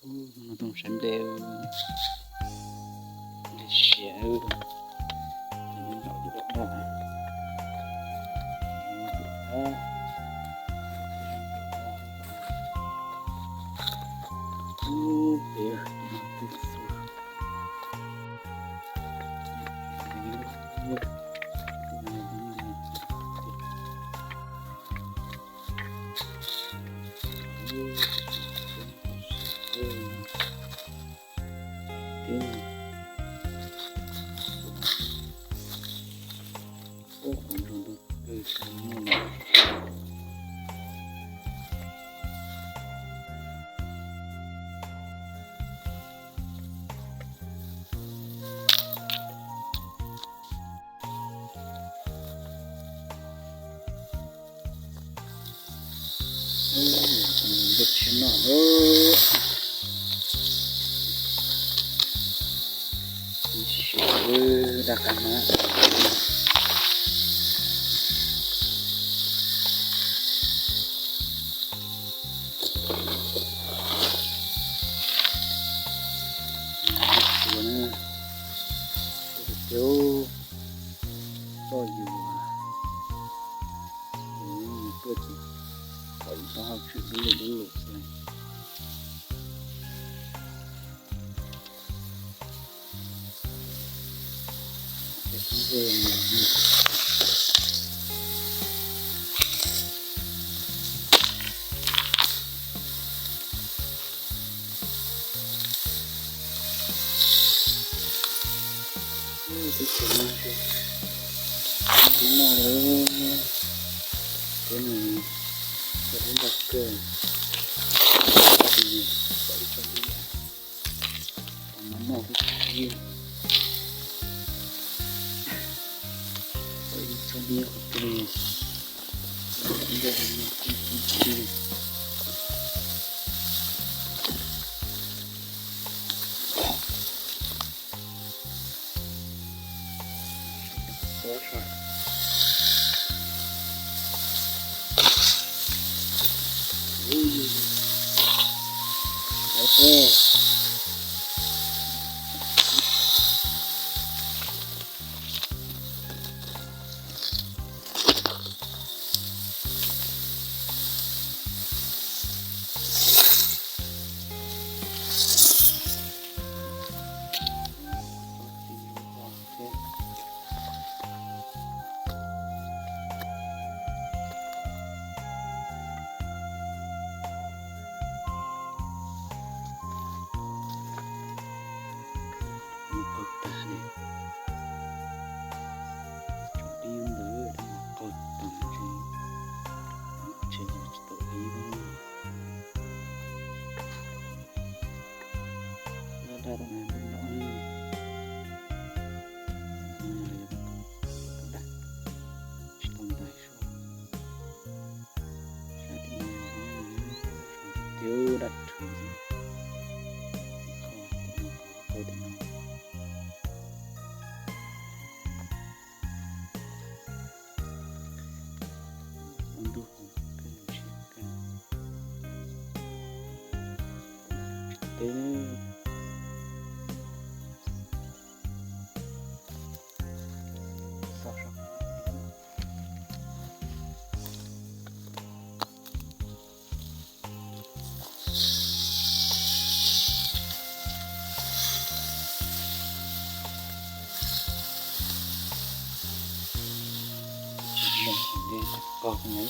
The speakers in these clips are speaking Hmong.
Ub, no toog sab nplej, nplej siav, nyob nraum yus daj daj. Ub, pem no twb txhua. Ub, tsis noj lawm. Ib sim daj qab hmab. Tsuav na, tsuav tiag tiag, txoj yus, yus tuaj ces pom ib tsob hauj tshwm dub lug dub lug xwb. Ub, tib tug no ces, tib no lawm, tib no, tau ib nta kawg, tib no, tau ib tsob dib, tau ib tsob dib, tau ib tsob dib qhov twg, ib tsob dib no, ib tsob dib. Mus qaug tag li, tsob dib ntawd mus qaug tag li, ntshe yuav tsis tau dib li. Daj daj no, tsis tau ntais sua. Sab tim no, tiag daj rhuv, qhov tim no, qhov tim no. Ua ntu hauv kawg, ntshiab kawg. Tsis teb. Los ntej qog ne.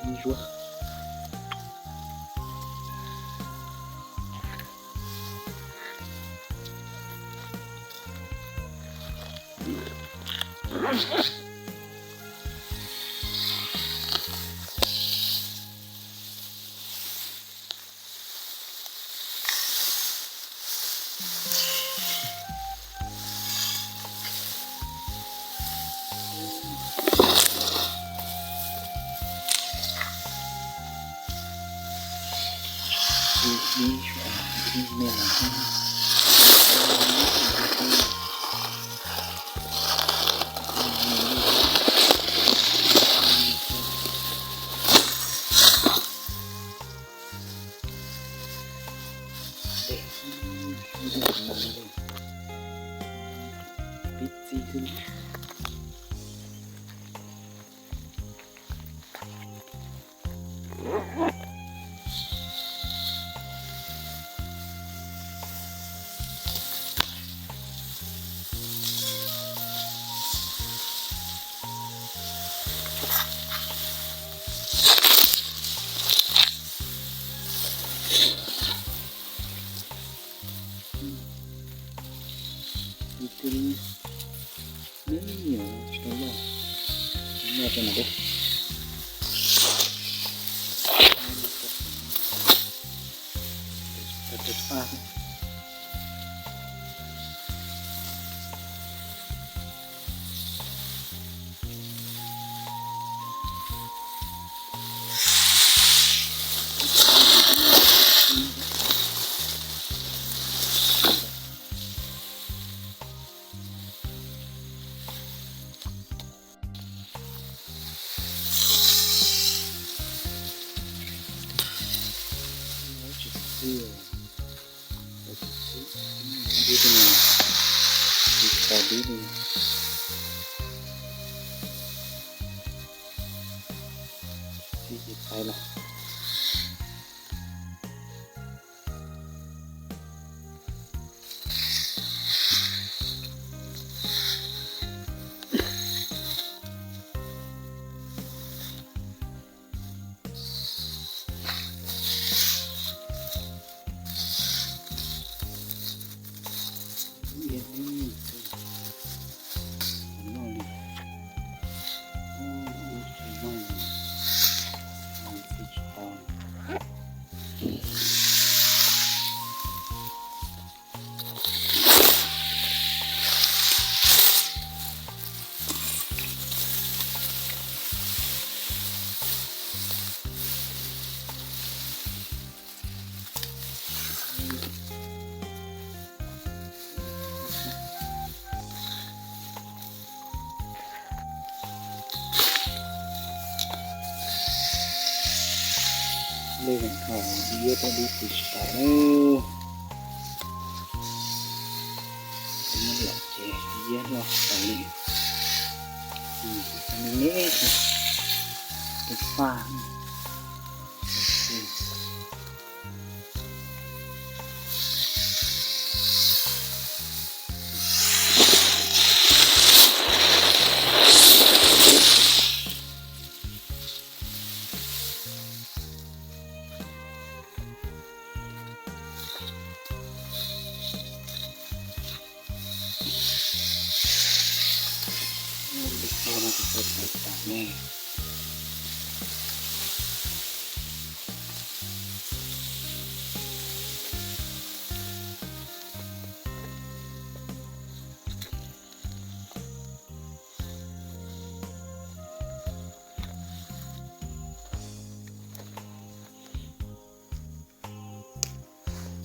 Ib zuag. Ib suav ib me los. Pib txi xwb. Ib tug me nyuam tsis tau loj, noj rau no. Tau rau paj. Tsis txi, tsis txi, tsis txi, tsis txi li. Txi tsis txi lawm. Lub zeem thaum iab tau dib tsis tau lawm. Muab lom ces iab loj tau li. Me me xwb, tus paj.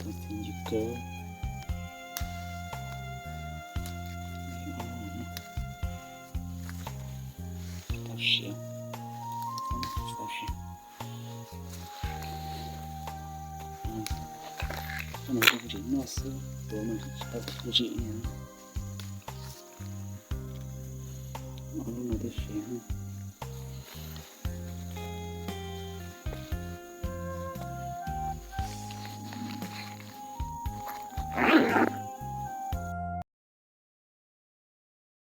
Txiv ntsis kawg. Tau siav, tau siav. Tus no kuv tsis noj xwb, tus no tsis tau kuv tsis noj. Lub no tib si.